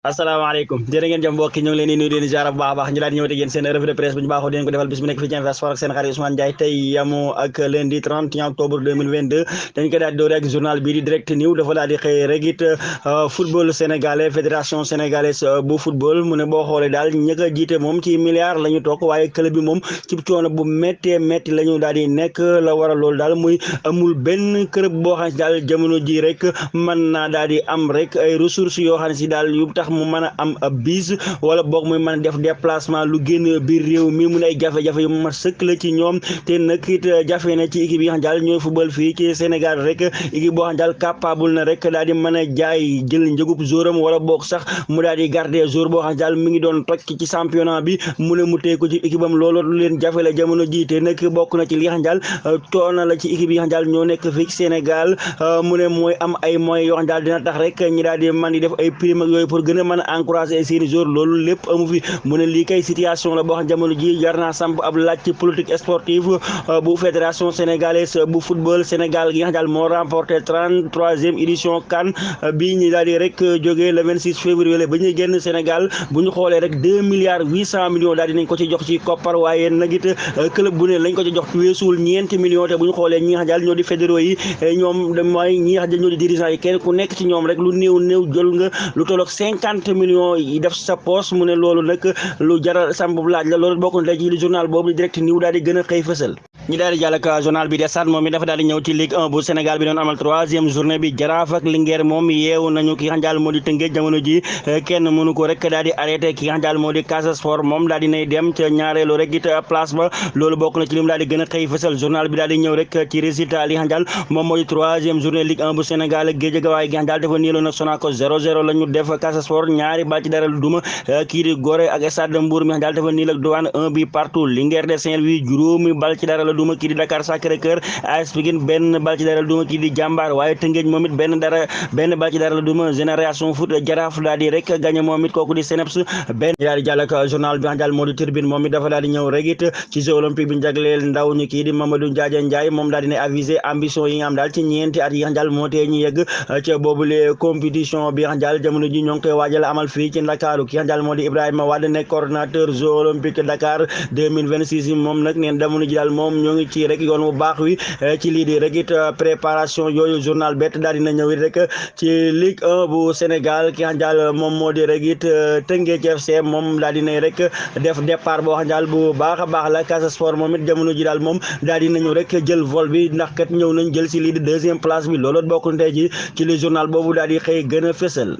asalaamaaleykum jërë ngeen jëf mbokki ñu ngi leen di nuyu di leen ziar bu baax a baax ñu daal di ñëw te yéen seen revue de presse bu ñu baaxoo di leen ko defal bis bu nekk fii ci Infos Sport ak seen xarit Ousmane Ndiaye tey yamoo ak lundi 31 octobre 2022 dañ ko daal di door ak journal bii di direct news dafa daal di xëy rek it football sénégalais fédération sénégalaise bu football mu ne boo xoolee daal ñi ko jiite moom ci milliards la ñu toog waaye club bi moom ci coono bu méttee métti la ñu daal di nekk la waral loolu daal muy amul benn club boo xam ne si daal jamono ji rek mën naa daal di am rek ay ressources yoo xam ne si daal yu tax mu mën a am ab bis wala boog muy mën a def déplacement lu génn biir réew mi mu ne ay jafe-jafe yu ma sëkk la ci ñoom te nag it jafe na ci équipe yi nga xam daal ñooy football fii ci Sénégal rek équipe boo xam daal capable na rek daal di mën a jaay jël njëgub jouram wala boog sax mu daal di garder jour boo xam daal mi ngi doon toj ci championnat bi mu ne mu tey ko ci équipe am loolu lu leen jafe la jamono ji te nag bokk na ci li nga xam daal toona la ci équipe yi nga xam daal ñoo nekk fii ci Sénégal mu ne mooy am ay moyens yoo xam daal dina tax rek ñi daal di mën di def ay prime ak yooyu pour gën a mën a encourager seeni joueurs loolu lépp amu fi mu ne lii kay situation la boo xam jamono ji jar naa samp ab laaj ci politique sportive bu fédération sénégalaise bu football Sénégal gi nga xam daal moo remporté 33e édition CAN bii ñu daal di rek jógee le 26 février ba ñuy génn Sénégal bu ñu xoolee rek 2 milliards 800 millions daal dinañ ko ci jox ci koppar waaye nag it club bu ne lañ ko ci jox weesuwul ñeenti millions te bu ñu xoolee ñi nga xam daal ñoo di fédéraux yi ñoom mooy ñi nga xam daal ñoo di dirigeants yi kenn ku nekk ci ñoom rek lu néew jël nga lu tolloog 50 millions yi def sa poche mu ne loolu nag lu jaral samp laaj la loolu bokk na ci li journal boobu direct news daal di gën a xëy fësal ñi daal di jàll ak journal bi de Stades moom mi dafa daal di ñëw ci Ligue 1 bu Sénégal bi doon amal 3e journée bi Jaraaf ak Linguère moom yeewu nañu ki nga xam daal moo di Tëngéej jamono ji kenn mënu ko rek daal di arrêté ki nga xam daal moo di Casa Sport moom daal di nay dem ca ñaareelu rek it place ba loolu bokk na ci li mu daal di gën a xëy fësal journal bi daal di ñëw rek ci résultat li nga xam daal moom moo di 3e journée Ligue 1 bu Sénégal Guédiawaye gi nga xam daal dafa niiloon ak Sonacos 0-0 la ñu def Casa Sport ñaari bal ci dara lu duma kii di Gorée ak Stade de Mbour mi nga xam daal dafa niil ak Douane 1 bi partout Linguère de Saint-Louis juróomi bal ci dara la duma kii di Dakar Sacré-Cœur AS Pikine benn bal ci dara la duma kii di Jàmbaar waaye Tëngéej moom it benn bal ci dara la duma Génération Foot Jaraaf daal di rek gagné moom it kooku di Seneps benn daal di jàll ak journal bi nga xam daal moo di Tribune moom it dafa daal di ñëw rek it ci Jeux olympiques bi ñu jagleel ndaw ñi kii di Mamadou Ndiadia Ndiaye moom daal di ne avisé ambition yi nga xam daal ci ñeenti at yi nga xam daal moo tee ñu yegg ca boobule compétition bi nga xam daal jamono ji ñoo ngi koy waajal amal fii ci Ndakaaru ki nga xam daal moo di Ibrahima Wade nekk coordonnateur Jeux olympiques Dakar 2026 yi moom nag neen jamono ji daal moom ñoo ngi ci rek yoon bu baax wi ci lii di rek it préparation yooyu journal bet daal dina ñëw it rek ci Ligue 1 bu Sénégal ki nga xam daal moom moo di rek it Teungueth FC moom daal dina rek def départ boo xam daal bu baax a baax la Casa Sport moom it jamono ji daal moom daal dina ñëw rek jël vol bi ndax kat ñëw nañ jël si lii di 2e place bi loolu bokk na tey ci li journal boobu daal di xëy gën a fësal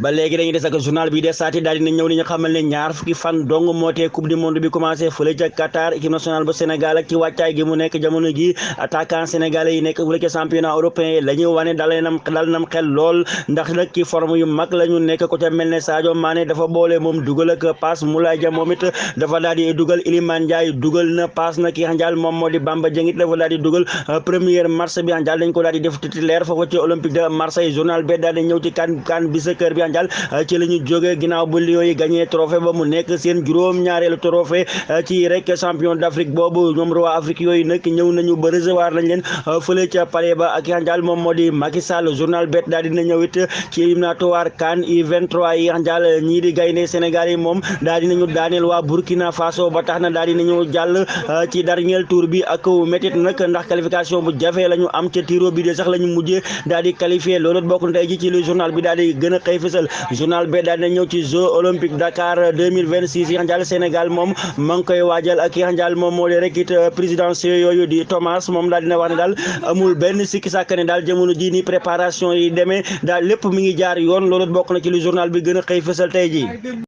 ba léegi dañuy des ak journal bi des saati daal dina ñëw ni ñu xamal ne ñaar fukki fan dong moo tee coupe du monde bi commencé fële ca Qatar équipe nationale bu Sénégal ak ci wàccaay gi mu nekk jamono ji attaquant sénégalais yi nekk fële ca championnat européen la ñuy wane dal nam xel lool ndax nag ci forme yu mag la ñu nekk ko ca mel ne Sadio Mané dafa boole moom dugal ak passe Moulay Dia moom it dafa daal di dugal Iliman Ndiaye dugal na passe na ki xanjaal moom moo di Bamba Dieng it dafa daal di dugal première match bi xanjaal dañ ko daal di def titulaire foofu ci Olympique de Marseille journal bi daal di ñëw ci kan bi sa kër bi daal ci la ñu jógee ginnaaw bu Lions yi gagné trophée ba mu nekk seen juróom-ñaareelu trophée ci rek champion d'Afrique boobu ñoom roi Afrique yooyu nag ñëw nañu ba recevoir nañ leen fële ca palais ba ak xanjaal moom moo di Macky Sall journal bet daal dina ñëw it ci éliminatoire CAN U23 yi xanjaal ñii di gaynde Sénégal yi moom daal dinañu daaneel waa Burkina Faso ba tax na daal dinañu jàll ci dernier tour bi ak métit nag ndax qualification bu jafe la ñu am ca tiro bi de sax la ñu mujjee daal di qualifié loolu bokk na tey ji ci li journal bi daal di gën a xëy fësal journal bi daal dina ñëw ci Jeux olympiques Dakar 2026 yi xanjaal Sénégal moom ma ngi koy waajal ak yi xanjaal moom moo di rek it présidentiel yooyu di Thomas moom daal dina wax ne daal amul benn sikki sàkk ne daal jamono ji ni préparation yi demee daal lépp mi ngi jaar yoon loolu bokk na ci li journal bi gën a xëy fësal tey ji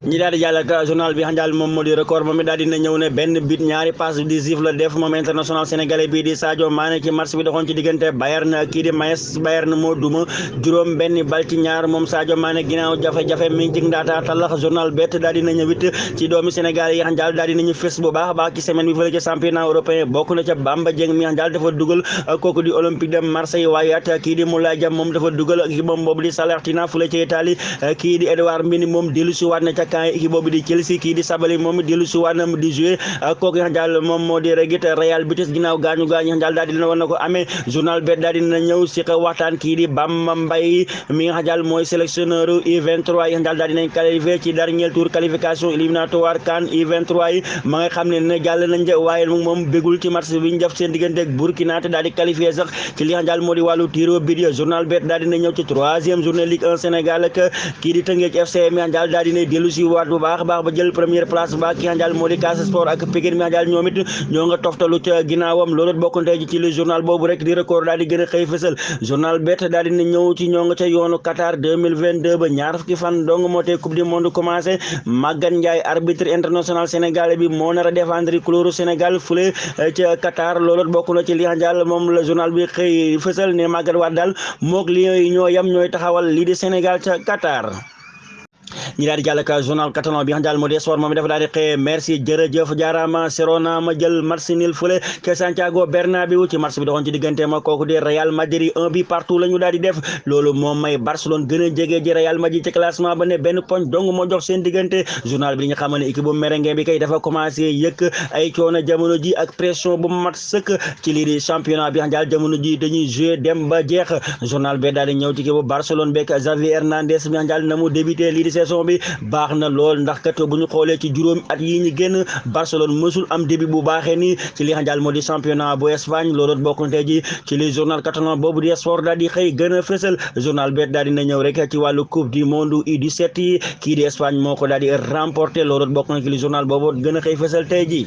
ñi daal di jàll ak journal bi xanjaal moom moo di record moom it daal dina ñëw ne benn bit ñaari passe décisif la def moom international sénégalais bii di Sadio Mané ci match bi doxoon ci diggante Bayern ak kii di Metz Bayern moo duma juróom benn bal ci ñaar moom Sadio Mané ginnaaw jafe-jafe mi ngi ndaata talax journal bet daal dina ñëwit ci doomi Sénégal yi xam daal daal dinañu fës bu baax a baax ci semaine bi fële ca championnat européen bokk na ca Bamba Dieng mi xam daal dafa dugal kooku di Olympique de Marseille waaye at kii di Moulay Dia moom dafa dugal ak équipe boobu di Salernitana fële ca Italie kii di Edouard Mendy moom dellu si waat na ca camp équipe boobu di Chelsea kii di Sabaly moom dellu si waat na di jouer kooku xam daal moom moo di rek it Real Betis ginnaaw gaañu xam daal daal dina war na ko amee journal bet daal dina ñëw si waxtaan kii di Bamba Mbaye mi nga xam daal mooy sélectionneur U23 yi daal dinañ qualifié ci dernier tour qualification éliminatoire CAN U23 yi ma nga xam ne jàll nañ waaye moom bégul ci match bi ñu def seen diggante ak Burkina te daal di qualifié sax ci li nga xam daal moo di wàllu tiro bi journal bet daal dina ñëw ci 3e journée Ligue 1 Sénégal ak kii di Teungueth FC mi daal dina dellu si waat bu baax ba jël première place ba ki nga daal moo di Casa Sport ak Pikine mi daal ñoom it ñoo nga toftalu ca ginnaawam loolu bokk tey ji ci le journal boobu rek di record daal di gën a xëy fësal journal bet daal dina ñëw ci ñoo nga ca yoonu Qatar 2022 ba ñaar fukki fan dong moo tey coupe du monde commencé Maguette Ndiaye arbitre international sénégalais bi moo nar a défendre couleur Sénégal fule ca Qatar loolu bokk na ci li nga daal moom la journal bi xëy fësal ne Maguette Wade daal mook Lions yi ñoo yam ñooy taxawal lii di Sénégal ca Qatar. ñi daal di jàll ak journal catalan bi nga xam daal moo di sport moom dafa daal di xëy merci jërëjëf jaarama Girona ma jël match nul fële ke Santiago Bernabéu ci match bi doxoon ci diggante ma kooku di Real Madrid 1 but partout la ñu daal di def loolu moom may Barcelone gën a jege ji Real Madrid ci classement ba ne benn poñ dong moo jox seen diggante journal bi nga xam ne équipe bu merengue bi kay dafa commencé yëkk ay coono jamono ji ak pression bu mat sëkk ci lii di championnat bi nga xam daal jamono ji dañuy jouer dem ba jeex journal bi daal di ñëw ci équipe bu Barcelone beeg Xavi Hernandez bi nga xam daal na mu débuté lii di saison bi baax na lool ndax kat bu ñu xoolee ci juróomi at yi ñu génn Barcelone mësul am début bu baaxee nii ci li nga xam daal moo di championnat bu Espagne loolu bokk na ji ci li journal catalan boobu di sport daal di xëy gën a fësal journal bet daal dina ñëw rek ci wàllu coupe du monde U17 yi kii di Espagne moo ko daal di remporté loolu bokk na ci li journal boobu gën a xëy fësal tey ji